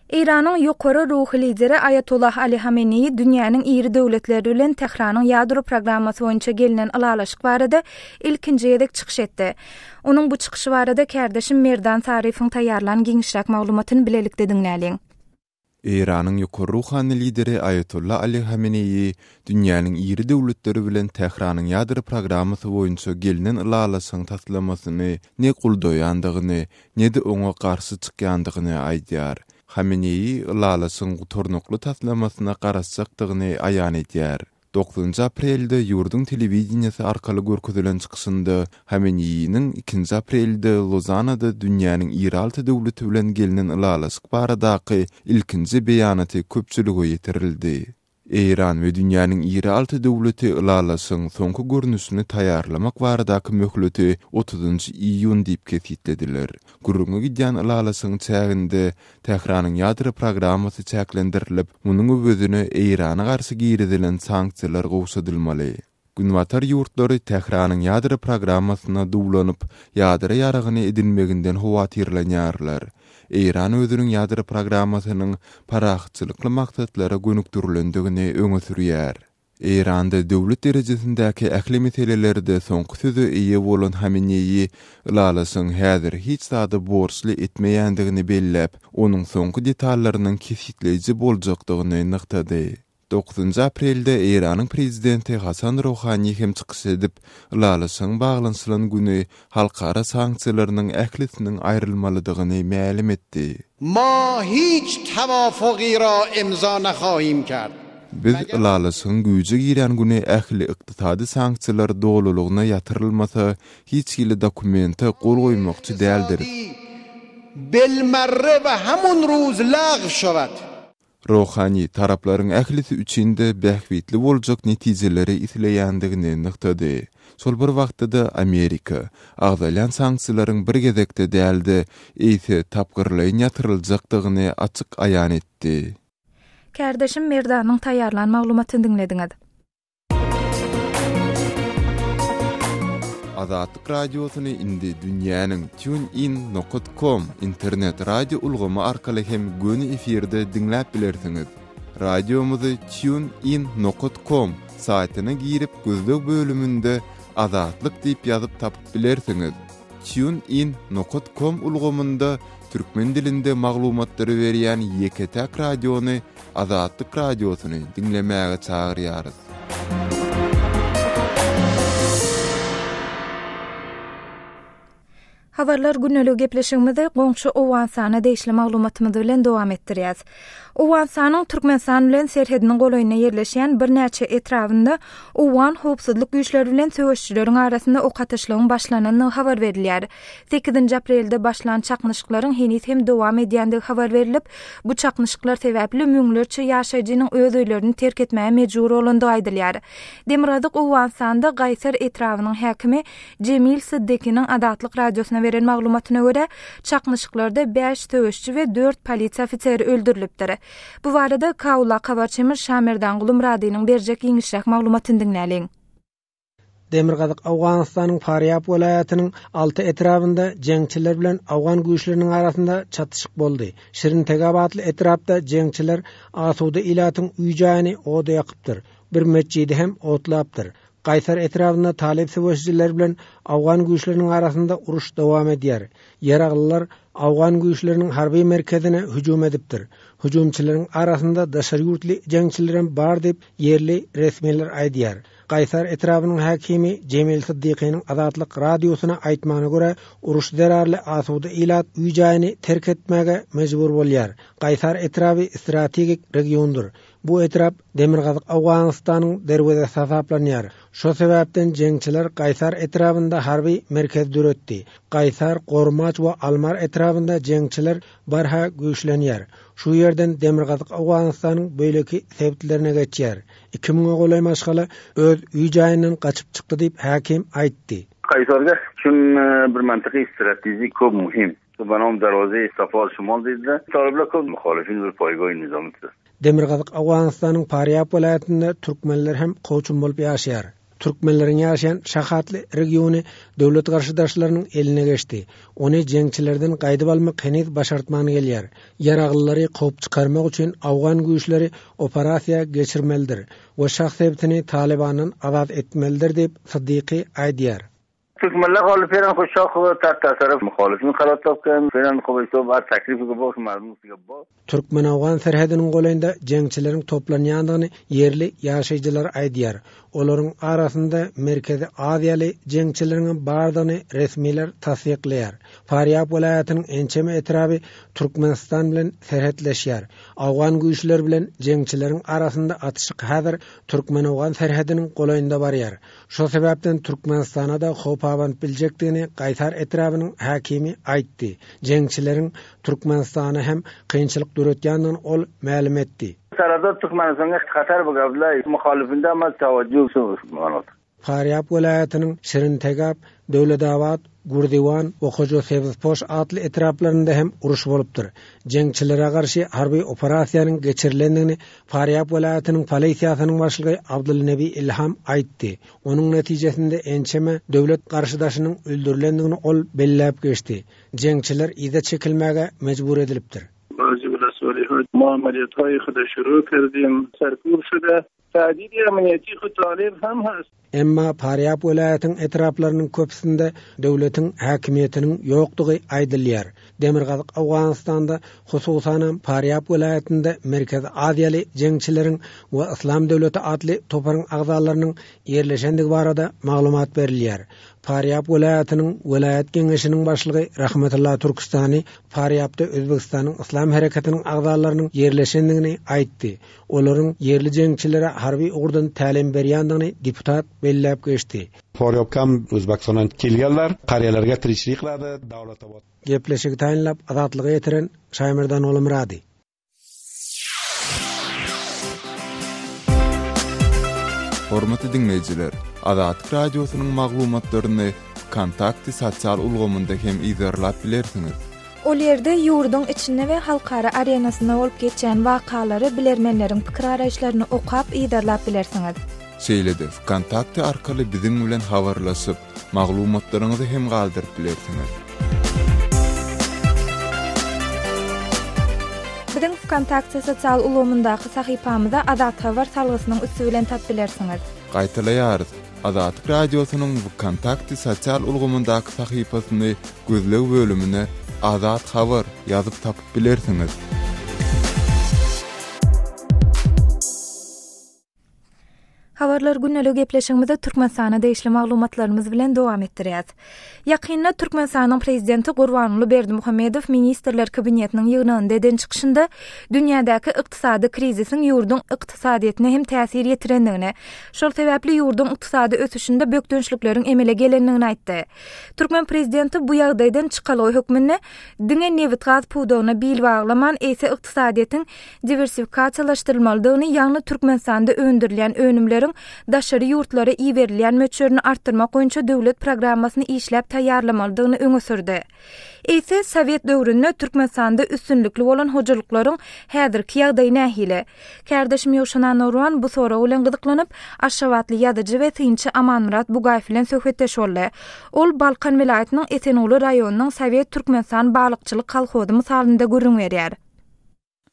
Eýranyň ýokary ruhy lideri Aýatollah Ali Hameneýi dünýäniň iri döwletleri bilen Tähranyň ýadro programmasy boýunça gelnen ylalaşyk barada ilkinji gezek çykyş etdi. Onuň bu çykyşy barada kärdeşim Merdan Saryýewiň taýýarlan giňişräk maglumatyny bilelikde diňläliň. Eýranyň ýokary ruhany lideri Aýatolla Ali Hameneýi dünýäniň iri döwletleri bilen Tähranyň ýadro programmasy boýunça gelnen ylalaşygyň taslamasyny ne goldaýandygyny, ne-de oňa garşy çykýandygyny aýdýar. Hameneýi ylalaşygyň gutarnykly taslamasyna garaşjakdygyny aýan edýär. Dokuzynjy aprelde ýurduň telewideniýesi arkaly görkezilen çykyşynda Hameneýiniň ikinji aprelde Lozanada dünýäniň iri alty döwleti bilen gelnen ylalaşyk baradaky ilkinji beýanaty köpçülige ýetirildi. Eýran we dünýäniň iri alty döwleti ylalaşygyň soňky görnüşini taýýarlamak baradaky möhleti otuzynjy iýun diýip kesgitlediler. Gürrüňi gidýän ylalaşygyň çäginde Tähranyň ýadro programmasy çäklendirilip, munuň öwezine Eýrana garşy girizilen sanksiýalar gowşadylmaly. Günbatar ýurtlary Tähranyň ýadro programmasyna duwlanyp, ýadro ýaragyny edinmeginden howatyrlanýarlar. Eýran özüniň ýadro programmasynyň parahatçylykly maksatlara gönükdirilendigini öňe sürýär. Eýranda döwlet derejesindäki ähli meselelerde soňky söze eýe bolan Hameneýi ylalaşygyň häzir hiç zada borçly etmeýändigini belläp, onuň soňky detallarynyň kesgitleýji boljakdygyny nygtady. Dokuzynjy aprelde Eýranyň prezidenti Hasan Rohani hem çykyş edip, ylalaşygyň baglanyşylan güni halkara sanksiýalarynyň ählisiniň aýrylmalydygyny mälim etdi. Ma hiç tawafughi ra imza nahahim kerd. Biz ylalaşygyň güýje girýän güni ähli ykdysady sanksiýalar dolulygyna ýatyrylmasa, hiç hili dokumente gol goýmakçy däldiris. Bilmarre we hamun ruz lagw şawad. Rohani taraplaryň ählisi üçin-de bähbitli boljak netijeleri isleýändigini nygtady. Şol bir wagtda-da Amerika, agzalýan sanksiýalaryň bir gezekde däl-de, eýse tapgyrlaýyn ýatyryljakdygyny açyk aýan etdi. Kärdeşim Merdanyň taýýarlan maglumatyny diňlediňiz. Azatlyk Radiosyny indi dünýäniň TuneIn nokat com internet radio ulgamy arkaly hem göni efirde diňläp bilersiňiz. Radiomyzy TuneIn nokat com saýtyna girip gözleg bölüminde Azatlyk diýip ýazyp tapyp bilersiňiz. TuneIn nokat com ulgamynda türkmen dilinde maglumatlary berýän ýeke-täk radiony Azatlyk Radiosyny diňlemäge çagyrýarys. Habarlar gündeligi gepleşigimizi goňşy Owganystana degişli maglumatymyz bilen dowam etdirýäs. Owganystanyň Türkmenistan bilen serhediniň golaýynda ýerleşýän birnäçe etrabynda owgan howpsuzlyk güýçleri bilen söweşijileriň arasynda ok atyşlygyň başlanandygy habar berilýär. Sekizinji aprelde başlan çaknyşyklaryň heniz hem dowam edýändigi habar berlip, bu çaknyşyklar sebäpli müňlerçe ýaşaýjynyň öz öýlerini terk etmäge mejbur bolandygy aýdylýar. Demirgazyk Owganystanda Gaýsar etrabynyň häkimi Jemil Syddykiniň Azatlyk Radiosyna beren maglumatyna görä, çaknyşyklarda bäş söweşçi we dört polisiýa ofiseri öldürilipdir. Bu barada Kaulak habarçymyz Şamerdan Gulumradynyň berjek giňişräk maglumatyny diňläliň. Demirgazyk Owganystanyň Farýab welaýatynyň alty etrabynda jeňçiler bilen owgan güýçleriniň arasynda çatyşyk boldy. Şirintegap atly etrapda jeňçiler asuda ilatyň öý-jaýyny oda ýakypdyr, bir metjidi hem otlapdyr. Gaýsar etrabynda talyp söweşijiler bilen owgan güýçleriniň arasynda uruş dowam edýär. Ýaraglylar owgan güýçleriniň harby merkezine hüjüm edipdir. Hüjümçileriň arasynda daşary ýurtly jeňçilerem bar diýip, ýerli resmiler aýdýar. Gaýsar etrabynyň häkimi Jemil Syddykynyň Azatlyk Radiosyna aýtmagyna görä, uruş zerarly asuda ilat öý-jaýyny terk etmäge mejbur bolýar. Gaýsar etraby strategik regiondyr. Bu etrap Demirgazyk Owganystanyň derwezesi hasaplanýar. Şo sebäpden jeňçiler Gaýsar etrabynda harby merkez döretdi. Gaýsar, Gormaç we Almar etrabynda jeňçiler barha güýçlenýär. Şu ýerden Demirgazyk Owganystanyň beýleki sebitlerine geçýär. Iki müňe golaý maşgala öz öý-jaýyndan gaçyp çykdy diýip, häkim aýtdy. Gaýsarda çün bir mantyky strategik köp muhim. Banom darwaza safar şimal diýdiler. Talyplar köp muhalifin bir paýgoý nizamydyr. Demirgazyk Owganystanyň Farýab welaýatynda türkmenler hem kowçum bolup ýaşaýar. Türkmenleriň ýaşaýan Şah atly regiony döwlet garşydaşlarynyň eline geçdi. Ony jeňçilerden gaýdyp almak heniz başartman gelýär. Ýaraglylary kowup çykarmak üçin owgan güýçleri operasiýa geçirmelidir we Şah sebitini Talybandan azat etmelidir diýip, Siddiqi aýdýar. Türkmenler holi felen خو شاخ تحت تصرف مخالفین قرار تاپکن فعلا خو به تکلیف که مردم Türkmen-owgan serhediniň golaýynda jeňçileriň toplanýandygyny ýerli ýaşaýjylar aýdýar. Olaryň arasynda Merkezi Aziýaly jeňçileriňem bardygyny resmiler tassyklaýar. Farýab welaýatynyň ençeme etraby Türkmenistan bilen serhetleşýär. Owgan güýçleri bilen jeňçileriň arasynda atyşyk häzir türkmen-owgan serhediniň golaýynda barýar. Şol sebäpden Türkmenistana-da howp abanyp biljekdigini Gaýsar etrabynyň häkimi aýtdy. Jeňçileriň Türkmenistana hem kynçylyk döretýändigini ol mälim etdi. Saradat Türkmenistanga hatar bu gaplar muhalifinde ama tawajjuh Farýab welaýatynyň Şirintegap, Döwletabat, Gürdiwan we Hojasebzpoş atly etraplarynda hem uruş bolupdyr. Jeňçilere garşy harby operasiýanyň geçirilendigini Farýab welaýatynyň polisiýasynyň başlygy Abdulnebi Ilham aýtdy. Onuň netijesinde ençeme döwlet garşydaşynyň öldürilendigini ol belläp geçdi. Jeňçiler yza çekilmäge mejbur edilipdir. Bazi welasorîha ma ameliyathay xwe de şurû kirdîm serkûr şude tehdîdê emniyetî xwe talêb hem hest. Emma Farýab welaýatyň etraplarynyň köpüsinde döwletiň häkimiýetiniň ýokdugy aýdylýar. Demirgazyk Owganystanda, hususanam Farýab welaýatynda Merkezi Aziýaly jeňçileriň we Yslam döwleti atly toparyň agzalarynyň ýerleşendigi barada maglumat berilýär. Farýab welaýatynyň welaýat geňeşiniň başlygy Rahmetulla Türküstany Farýabda Özbegistanyň Yslam hereketiniň agzalarynyň ýerleşendigini aýtdy. Olaryň ýerli jeňçilere harby ugurdan tälim berýändigini deputat belläp geçdi. Farýabkam Özbekistandan kelgenler qariyalarga tirikchilik qiladi, Davlatabod. Gepleşigi taýynlap Azatlyga ýetiren Şaýmerdan Ogulmyrady. Hormatly diňleýjiler, Azatlyk Radiosynyň maglumatlaryny Wkontakte sosial ulgamynda hem yzarlap bilersiňiz. Ol ýerde ýurduň içinde we halkara arenasynda bolup geçýän wakalary, bilermenleriň pikir-garaýyşlaryny okap, yzarlap bilersiňiz. Şeýle-de, Wkontakte arkaly biziň bilen habarlaşyp, maglumatlaryňyzy hem galdyryp bilersiňiz. Biziň Wkontakte sosial ulgamyndaky sahypamyza Azathabar salgysynyň üsti bilen tap bilersiňiz. Gaýtalaýarys, Azatlyk Radiosynyň Wkontakte sosial ulgamyndaky sahypasyny gözleg bölümine Azat Habar ýazyp tapyp bilersiňiz. Habarlar gündelik gepleşigimizi Türkmenistana degişli maglumatlarymyz bilen dowam etdirýäs. Ýakynda Türkmenistanyň Prezidenti Gurbanguly Berdimuhamedow Ministrler Kabinetiniň ýygnagynda eden çykyşynda dünýädäki ykdysady krizisiň ýurduň ykdysadyýetine hem täsir ýetirendigini, şol sebäpli ýurduň ykdysady ösüşinde bökdençlikleriň emele gelendigini aýtdy. Türkmen prezidenti bu ýagdaýdan çykalga hökmünde diňe nebitgaz pudagyna bil baglaman, eýse ykdysadyýetiň diwersifikasiýalaşdyrylmalydygyny, ýagny Türkmenistanda öndürilýän önümleriň daşary ýurtlara iberilýän möçberini artdyrmak boýunça döwlet programmasyny işläp taýýarlamalydygyny öňe sürdi. Eýse, sowet döwründe Türkmenistanda üstünlikli bolan hojalyklaryň häzirki ýagdaýy nähili? Kärdeşim Ýowşan Annagurban bu sorag bilen gyzyklanyp, aşgabatly ýazyjy we synçy Amanmyrat Bugaýew bilen söhbetdeş boldy. Ol Balkan welaýatynyň Esenguly raýonynyň Sowet Türkmenistan balykçylyk kolhozy mysalynda gürrüň berýär.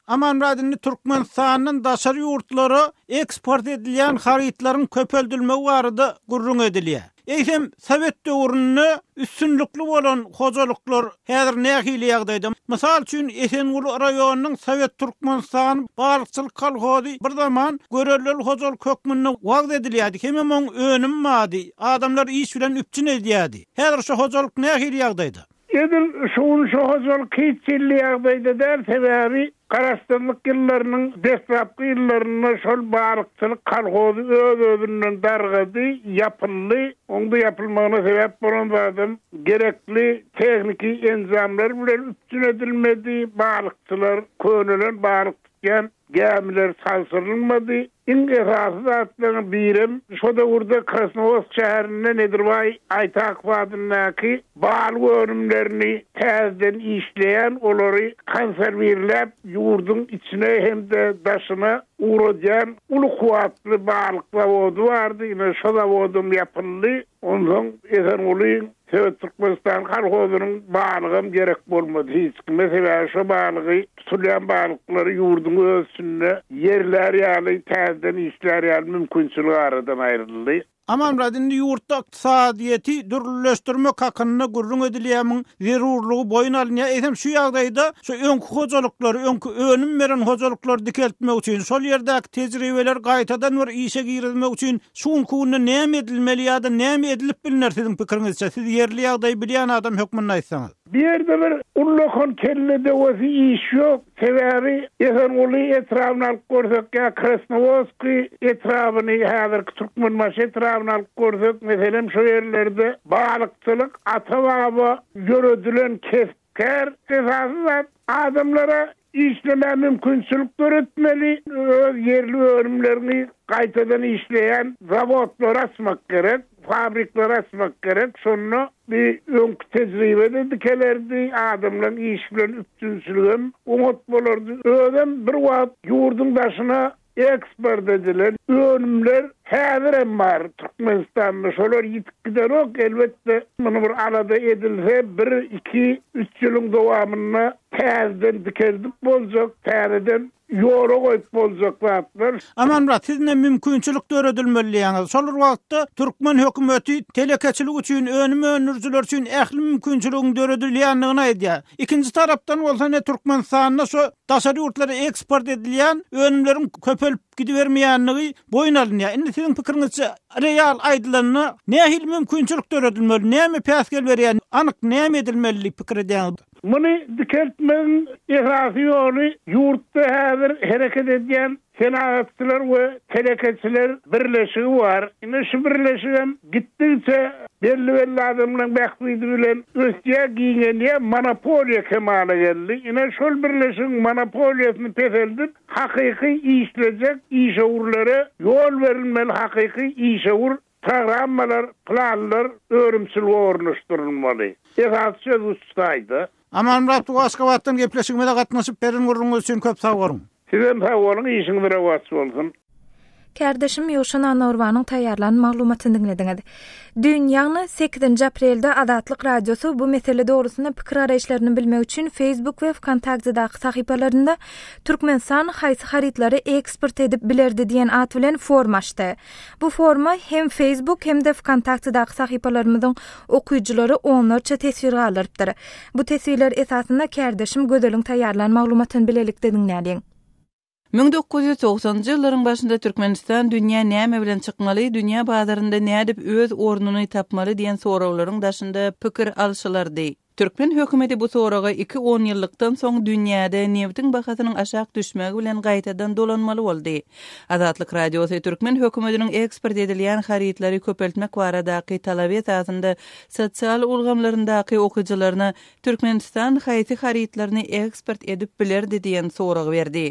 Amanmyrat indi Türkmenistandan daşary ýurtlara eksport edilýän harytlaryň köpeldilmegi barada gürrüň edilýär. Eýsem, sowet döwründe üstünlikli bolan hojalyklar häzir nähili ýagdaýda? Mysal üçin, Esenguly raýonynyň Sowet Türkmenistany balykçylyk kolhozy bir zaman görelleli hojalyk hökmünde wagyz edilýärdi, hemem oň önümi bardy, adamlary iş bilen üpjün edýärdi. Häzir şo hojalyk nähili ýagdaýda? Edil şu gün şu hojalyk hiç hilli ýagdaýda däl, sebäbi Garaşsyzlyk ýyllarynyň deslapky ýyllarynda şol balykçylyk kolhozy öz-özünden dargady, ýapyldy. Oň-da ýapylmagyna sebäp bolan zadam gerekli tehniki enjamlar bilen üpjün edilmedi, balykçylar könelen balyk tutýan. Gämiler çalşyrylmady. Iň esasy zatlaryň birem şo döwürde Krasnowodsk şäherinde Nedirbaý Aýtakow adyndaky balyk önümlerini täzeden işleýän, olary konserwirläp ýurduň içine hem-de daşyna ugradýan uly kuwwatly balyk zawody bardy. Ine, şo zawodam ýapyldy. Onsoň Esengulyň Sowet Türkmenistan kolhozynyň balygam gerek bolmady hiç kime, sebäbi şo balygy, tutulýan balyklary ýurduň öz içinde ýerlär ýaly, täzeden işlär ýaly mümkinçilik aradan aýryldy. Amanmyrat, indi ýurtda ykdysadyýeti dürlüleşdirmek hakynda gürrüň edilýärmiň, zerurlygy boýun alynýar. Eýsem, şu ýagdaýda şu öňki hojalyklary, öňki önüm beren hojalyklary dikeltmek üçin, şol ýerdäki tejribeleri gaýtadan bir işe girizmek üçin Şu günki günde näme edilmeli ýa-da näme edilip bilner siziň pikiriňizçe, siz ýerli ýagdaýy bilýän adam hökmünde aýtsaňyz? Bu ýerde bir ullakan kelle döwesi iş ýok. Sebäbi Esenguly etrabyny alyp görsek ýa Krasnowodskiý etrabyny, häzirki Türkmenbaşy etrabyny alyp görsek, meselem şo ýerlerde balykçylyk ata-baba ýöredilen kesp-kär. Esasy zat adamlara Işlemäge mümkinçilik döretmeli, öz ýerli önümleriňi gaýtadan işleýän zawodlary açmak gerek, fabrikleri açmak gerek, şonda bir öňki tejribe-de dikelerdi, adamlaryň iş bilen üpjünçiligem oňat bolardy. Özem bir wagt ýurduň daşyna Eksport edilen önümler häzirem bar Türkmenistanda, şolar ýitip gidenok. Elbetde, muny bir alada edilse, bir, iki, üç ýylyň dowamynda täzeden dikeldip boljak, täzeden ýola goýup boljak zatlar. Amanmyrat, siz ine mümkinçilik döredilmeli diýýäňiz. Şol bir wagtda türkmen hökümeti telekeçilik üçin, önüm öndürijiler üçin ähli mümkinçiligiň döredilýändigini aýdýar. Ikinji tarapdan bolsa ine Türkmenistanda şu daşary ýurtlara eksport edilýän önümleriň köpelip gidibermeýändigi boýun alynýar. Indi siziň pikiriňizçe real aýdylanda nähili mümkinçilik döredilmeli, näme päsgel berýär, anyk näme edilmeli diýip pikir edýäňiz? Muny dikeltmegiň esasy ýoly ýurtda häzir hereket edýän Senagatçylar we telekeçiler birleşigi bar. Ine şu birleşigem gitdigiçe belli-belli adamlaryň bähbidi bilen ösýär, giňelýär, monopoliýa kemala geldi. Ine şol birleşigiň monopoliýasyny peseldip, hakyky işlejek işewürlere ýol berilmeli, hakyky işewür programmalar, planlar örümçilige ornaşdyrylmaly. Esasy çözgüç şu taýda. Amanmyrat Tugy Aşgabatdan gepleşigimize gatnaşyp beren gürrüňiňiz üçin köp sag boluň. Sizem sag boluň işiňiz rowaç bolsun. Kärdeşim Ýowşan Annagurbanyň taýýarlan maglumatyny diňlediňiz. Düýn, ýagny sekizinji aprelde Azatlyk Radiosy bu mesele dogrusynda pikir-garaýyşlaryny bilmek üçin Facebook we WKontaktedaky sahypalarynda Türkmenistan haýsy harytlary eksport edip bilerdi diýen at bilen forum açdy. Bu foruma hem Facebook hem-de WKontaktedaky sahypalarymyzyň okyjylary onlarça teswir galdyrypdyr. Bu teswirler esasynda kärdeşim Gözeliň taýýarlan maglumatyny bilelikde diňläliň. 1990-njy ýyllaryň başynda Türkmenistan dünýä näme bilen çykmaly, dünýä bazarynda nädip öz ornuny tapmaly diýen soraglaryň daşynda pikir alşylardy. Türkmen hökümeti bu soraga iki onýyllykdan soň dünýäde nebtiň bahasynyň aşak düşmegi bilen gaýtadan dolanmaly boldy. Azatlyk Radiosy türkmen hökümetiniň eksport edilýän harytlary köpeltmek baradaky talaby esasynda sosial ulgamlaryndaky okyjylaryna Türkmenistan haýsy harytlaryny eksport edip bilerdi diýen soragy berdi.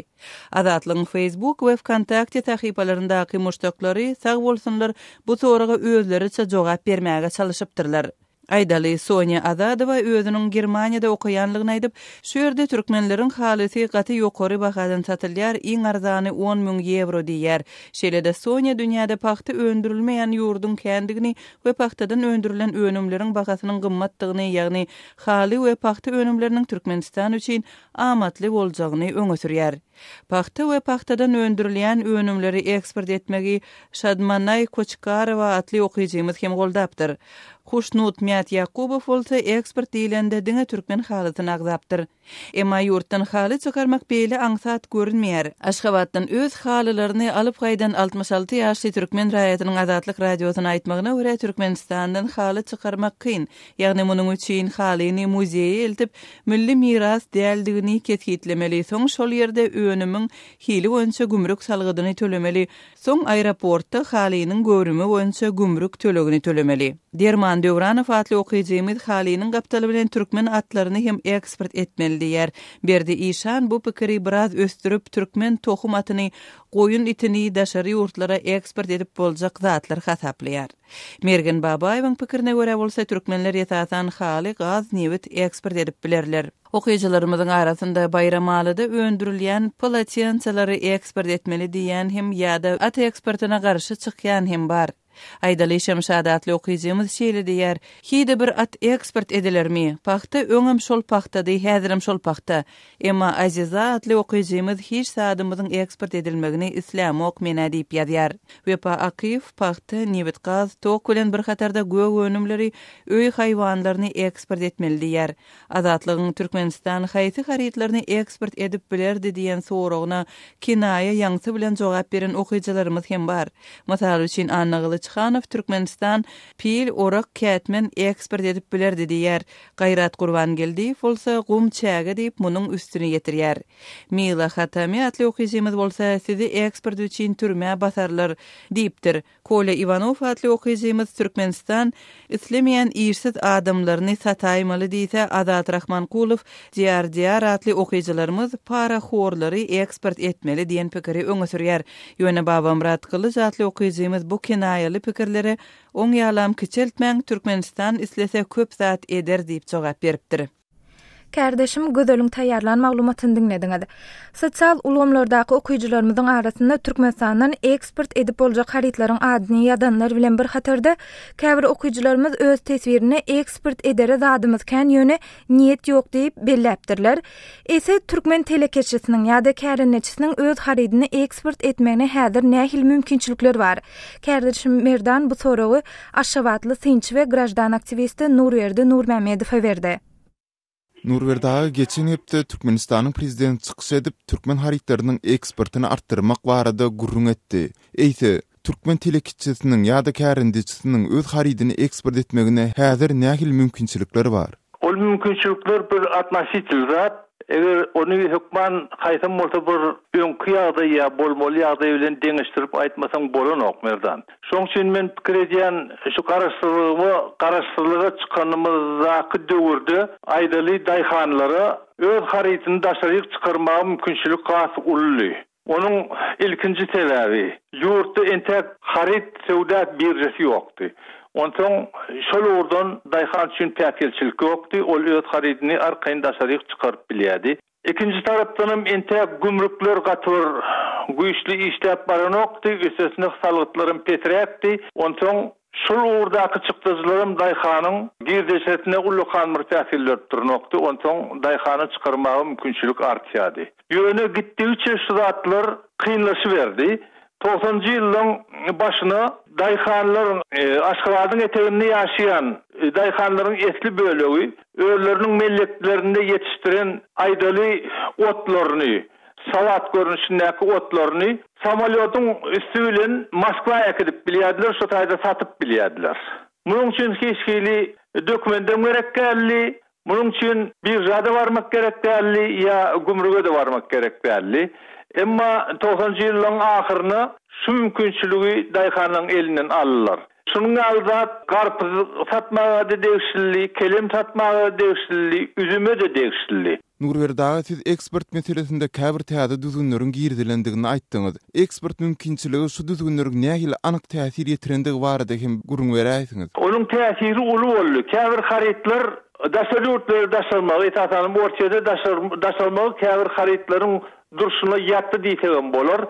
Azatlygyň Facebook we Wkontakte sahypalaryndaky muşdaklary, sag bolsunlar, bu soraga özleriçe jogap bermäge çalyşypdyrlar. Aýdaly, Sonýa Azadowa özüniň Germaniýada okaýanlygyny aýdyp, şu ýerde türkmenleriň halysy gaty ýokary bahadan satylýar, iň arzany 10,000 ýewro diýýär. Şeýle-de Sonýa dünýäde pagta öndürilmeýän ýurduň kändigini we pagtadan öndürilen önümleriň bahasynyň gymmatdygyny, ýagny haly we pagta önümleriniň Türkmenistan üçin amatly boljagyny öňe sürýär. Pagta we pagtadan öndürilýän önümleri eksport etmegi Şadmanaý Koçkarowa atly okyjymyz hem goldapdyr. Huşnut Mätýakubow bolsa eksport diýlende diňe türkmen halysyny agzapdyr. Emma ýurtdan haly çykarmak beýle aňsat görünmeýär. Aşgabatdan öz halylaryny alyp gaýdan 66 ýaşly türkmen raýatynyň Azatlyk Radiosyna aýtmagyna görä, Türkmenistandan haly çykarmak kyn. Ýagny munuň üçin halyny muzeýe eltip, milli miras däldigini kesgitlemeli, soň şol ýerde önümiň hili boýunça gümrük salgydyny tölemeli, soň aeroportda halynyň göwrümi boýunça gümrük tölegini tölemeli. Derman Döwranow atly okyjymyz halynyň gapdaly bilen türkmen atlaryny hem eksport etmeli. etmeli diýýär. Berdi işan bu pikiri biraz ösdürip, türkmen tohum atyny, goýun itini daşary ýurtlara eksport edip boljak zatlar hasaplaýar. Mergen Babaýewiň pikirine görä bolsa, türkmenler esasan haly, gaz, nebit eksport edip bilerler. Okyjylarymyzyň arasynda Baýramalyda öndürilýän polotensalary eksport etmeli diýýän hem ýa-da at eksportyna garşy çykýan hem bar. Aýdaly Şemşat atly okyjymyz şeýle diýýär, Hide bir at eksport edilermi? Pagta öňem şol pagtady, häzirem şol pagta. Emma Aziza atly okyjymyz hiç zadymyzyň eksport edilmegini islämok men-ä diýip ýazýar. Wepa Akyýew pagta, nebit-gaz, tok bilen bir hatarda gök önümleri, öý haýwanlaryny eksport etmeli diýýär. Azatlygyň Türkmenistan haýsy harytlaryny eksport edip bilerdi diýen soragyna kinaýa ýaňsy bilen jogap beren okyjylarymyz hem bar. Mysal üçin, Annagylyç Hanow Türkmenistan pil, orak, kätmen eksport edip bilerdi diýýär. Gaýrat Gurbangeldiýew bolsa gum, çäge diýip munuň üstüni ýetirýär. Mila Hatami atly okyjymyz bolsa sizi eksport üçin türmä basarlar diýipdir. Kolýa Iwanow atly okyjymyz Türkmenistan islemeýän işsiz adamlaryny sataýmaly diýse, Azat Rahmankulow, Diýar Diýar atly okyjylarymyz parahorlary eksport etmeli diýen pikiri öňe sürýär. Ýöne Babamyrat Gylyç atly okyjymyz bu kinaýaly pikirlere Oň ýalam kiçeltmäň, Türkmenistan islese köp zat eder diýip jogap beripdir. Kärdeşim Gözeliň taýýarlan maglumatyny diňlediňiz. Sosial ulgamlardaky okyjylarymyzyň arasynda Türkmenistandan eksport edip boljak harytlaryň adyny ýazanlar bilen bir hatarda, käbir okyjylarymyz öz teswirinde eksport edere zadymyz kän ýöne niýet ýok diýip belläpdirler. Eýse, türkmen telekeçisiniň ýa-da kärendeçisiniň öz harydyny eksport etmegine häzir nähili mümkinçilikler bar? Kärdeşim Merdan bu soragy Aşgabatly synçy we graždan aktiwisti Nurberdi Nurmämmedowa berdi. Nurberdi aga geçen hepde Türkmenistanyň prezidenti çykyş edip, türkmen harytlarynyň eksportyny artdyrmak barada gürrüň etdi. Eýse, türkmen telekeçisiniň ýa-da kärendeçisiniň öz harydyny eksport etmegine häzir nähili mümkinçilikler bar? Ol mümkinçilikler bir otnositel zat, eger ony hökman haýsam bolsa bir öňki ýagdaý ýa bolmaly ýagdaý bilen deňeşdirip aýtmasaň bolanok, Merdan. Şoň üçin men pikir edýän, şu garaşsyzlygyma, garaşsyzlyga çykanymyzdaky döwürde aýdaly daýhanlara öz harydyny daşaryk çykarmaga mümkinçilik has uludy. Onuň ilkinji sebäbi, ýurtda entäk haryt söwda biržasy ýokdy. Onsoň şol ugurdan daýhan üçin päsgelçilik ýokdy, ol öz harydyny arkaýyn daşaryk çykaryp bilýärdi. Ikinji tarapdanam entäk gümrükler gaty bir güýçli işläp baranokdy, üstesine salgytlaram pesräkdi. Onsoň Şol ugurdaky çykdajylaram daýhanyň girdejesine ullakan bir täsir berip duranokdy, onsoň daýhana çykarmaga mümkinçilik artýardy. Ýöne gitdigiçe şu zatlar kynlaşyberdi. Togsanjy ýyllaň başyna daýhanlar, Aşgabadyň eteginde ýaşaýan daýhanlaryň esli bölegi özleriniň melleklerinde ýetişdiren aýdaly otlaryny, salat görnüşindäki otlaryny samolýotyň üsti bilen Moskwa äkidip bilýärdiler, şo taýda satyp bilýärdiler. Munuň üçin hiç hili dokumentem gerek däldi, munuň üçin birža-da barmak gerek däldi ýa gümrüge-de barmak gerek däldi. Emma togsanjy ýyllaryň ahyryna şu mümkinçiligi daýhanlaryň elinden aldylar. Şunuň ýaly zat garpyz satmaga-da degişlidi, kelem satmaga-da degişlidi, üzüme-de degişlidi. Nurberdi aga siz eksport meselesinde käbir täze düzgünleriň girizilendigini aýtdyňyz. Eksport mümkinçiligi şu düzgünleriň nähili anyk täsir ýetirendigi barada hem gürrüň beräýseňiz. Onuň täsiri uly boldy. Käbir harytlar daşary ýurtlara daşalmagy, esasanam Orsýete daşalmagy käbir harytlaryň durşuna ýatdy diýsegem bolar.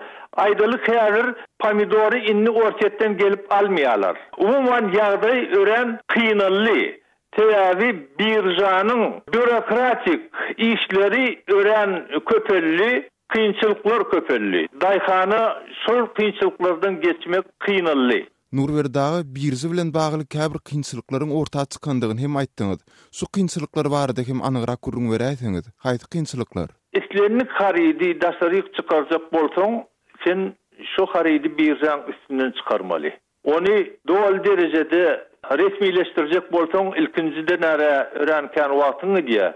Aýdaly häzir pomidory indi Orsýetden gelip almaýarlar. Umuman ýagdaý örän kynaldy. Sebäbi biržanyň býurokratik işleri örän köpeldi, kynçylyklar köpeldi. Daýhana şol kynçylyklardan geçmek kynaldy. Nurberdi aga, birža bilen bagly käbir kynçylyklaryň orta çykandygyny hem aýtdyňyz. Şu kynçylyklar barada hem anygrak gürrüň beräýseňiz? Haýsy kynçylyklar? Islendik harydy daşaryk çykarjak bolsaň, sen şo harydy biržaň üstünden çykarmaly. Ony doly derejede resmileşdirjek bolsaň, ilkinjiden-ä örän kän wagtyň gidýär.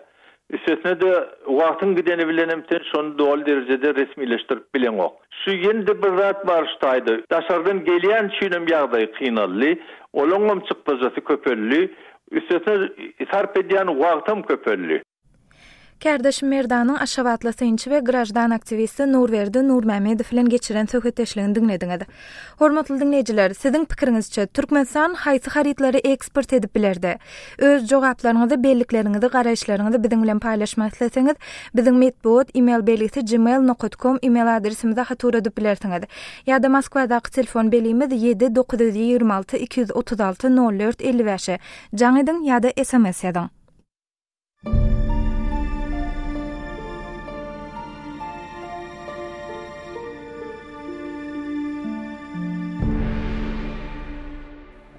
Üstesine-de, wagtyň gideni bilenem sen şony doly derejede resmileşdirip bileňok. Şu ýene-de bir zat bar şu taýda, daşardan gelýän üçinem ýagdaý kynaldy, olaňam çykdajysy köpeldi, üstesine sarp edýän wagtam köpeldi. Kärdeşim Merdanyň aşgabatly synçy we graždan aktiwisti Nurberdi Nurmämmedow bilen geçiren söhbetdeşligini diňlediňiz. Hormatly diňleýjiler, siziň pikiriňizçe, Türkmenistan haýsy harytlary eksport edip bilerdi? Öz jogaplaryňyzy, bellikleriňizi, garaýyşlaryňyzy biziň bilen paýlaşmak isleseňiz, biziň metbugat email belgisi gmail nokat kom email adresimize hat ugradyp bilersiňiz. Ýa-da Moskwadaky telefon belgimiz 7 926 236 04 55-e jaň ediň ýa-da sms ýazyň.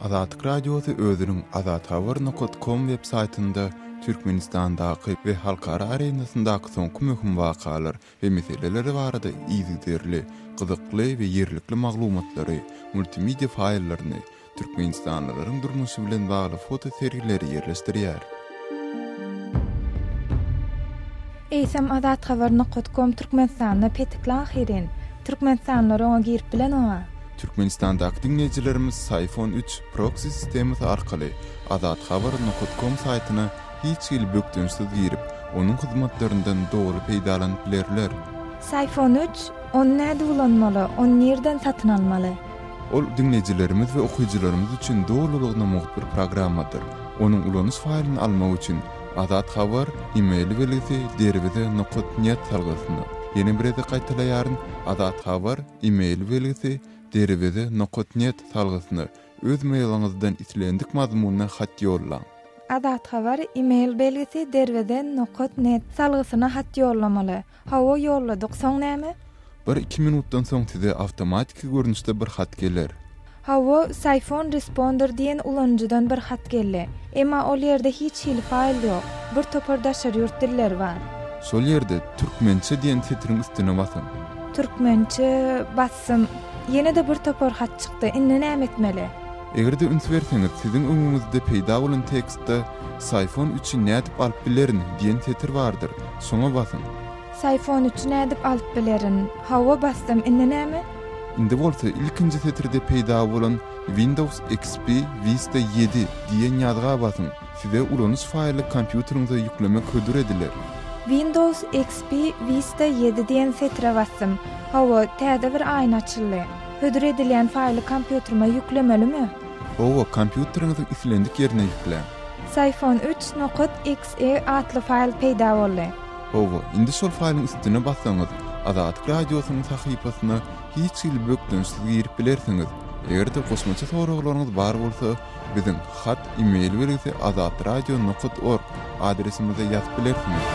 Azatlyk Radiosy özüniň azathabar nokat kom web saýtynda Türkmenistandaky we halkara arenasyndaky soňky möhüm wakalar we meseleler barada yzygiderli, gyzykly we ýerlikli maglumatlary, multimedia faýllaryny, Türkmenistanlylaryň durmuşy bilen bagly foto sergileri ýerleşdirýär. Eýsem Azathabar nokat kom Türkmenistanda petikli ahyryn. Türkmenistanlylar oňa girip bilenoga. Türkmenistandaky diňleýjilerimiz Syfon üç proksi sistemasy arkaly Azathabar nokat kom saýtyna hiç hili bökdençsiz girip, onuň hyzmatlaryndan doly peýdalanyp bilerler. Syfon üç, ony nädip ulanmaly, ony nirden satyn almaly? Ol diňleýjilerimiz we okyjylarymyz üçin dolulygyna mugt bir programmadyr. Onuň ulanyş faýlyny almak üçin Azat Habar e-mail belgisi derweze nokat net salgysyna, ýene bir gezek gaýtalaýaryn, Azat Habar e-mail belgisi derweze nokat net salgysyna öz mailiňizden islendik mazmunda hat ýollaň. Azat Habar e-mail belgisi derweze nokat net salgysyna hat ýollamaly. Hawa ýolladyk, soň näme? Bir-iki minutdan soň size awtomatiki görnüşde bir hat geler. Hawa, Syphon Responder diýen ulanyjydan bir hat geldi. Emma ol ýerde hiç hili faýl ýok. Bir topar daşary ýurt dilleri bar. Şol ýerde Türkmençe diýen setiriň üstüne basyň. Türkmençe basdym. Ýene-de bir topar hat çykdy. Indi näme etmeli? Eger-de üns berseňiz, siziň öňüňizde peýda bolan tekstde Syphon üçi nädip alyp bilerin diýen setir bardyr. Şoňa basyň. Syphon üçi nädip alyp bilerin? Hawa, basdym. Indi näme? Indi bolsa ilkinji setirde peýda bolan Windows XP Vista ýedi diýen ýazga basyň. Size ulanyş faýly kompýuteriňize ýüklemek hödür ediler. Windows XP Vista ýedi diýen setire basdym. Hawa, täze bir aýna açyldy. Hödür edilýän faýly kompýuterime ýüklemelimi? Hawa, kompýuteriňiziň islendik ýerine ýükläň. Syphon üç nokat XE atly faýl peýda boldy. Hawa, indi şol faýlyň üstüne bassaňyz, Azatlyk Radiosynyň sahypasyna hiç hili bökdençsiz girip bilersiňiz. Eger-de goşmaça soraglaryňyz bar bolsa, biziň hat e-mail belgisi azatradio nokat org adresimize ýazyp bilersiňiz.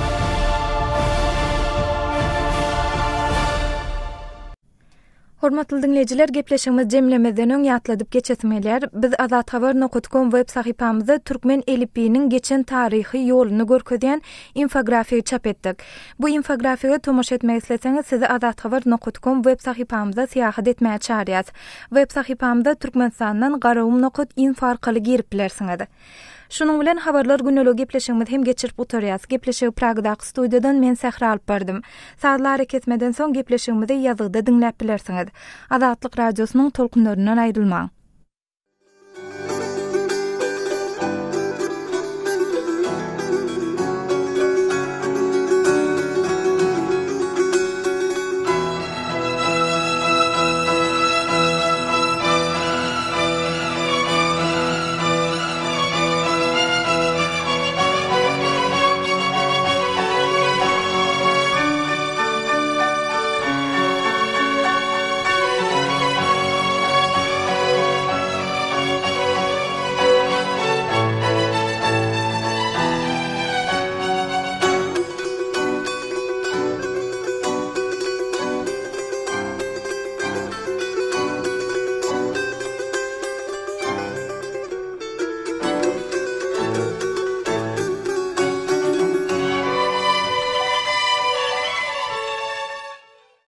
Hormatly diňleýjiler, gepleşigimizi jemlemezden öň ýatladyp geçesim gelýär. Biz Azathabar nokat kom web sahypamyzda türkmen elipbiýiniň geçen taryhy ýoluny görkezýän infografigi çap etdik. Bu infografige tomaşa etmek isleseňiz, sizi Azathabar nokat kom web sahypamyza syýahat etmäge çagyrýas. Web sahypamyza Türkmenistandan Garagum nokat info arkaly girip bilersiňiz. Şunuň bilen Habarlar gündeligi gepleşigimizi hem geçirip gutarýas. Gepleşigi Pragadaky studiýadan men Sähra alyp bardym. Sazly arakesmeden soň gepleşigimizi ýazgyda diňläp bilersiňiz. Azatlyk Radiosynyň tolkunlaryndan aýrylmaň.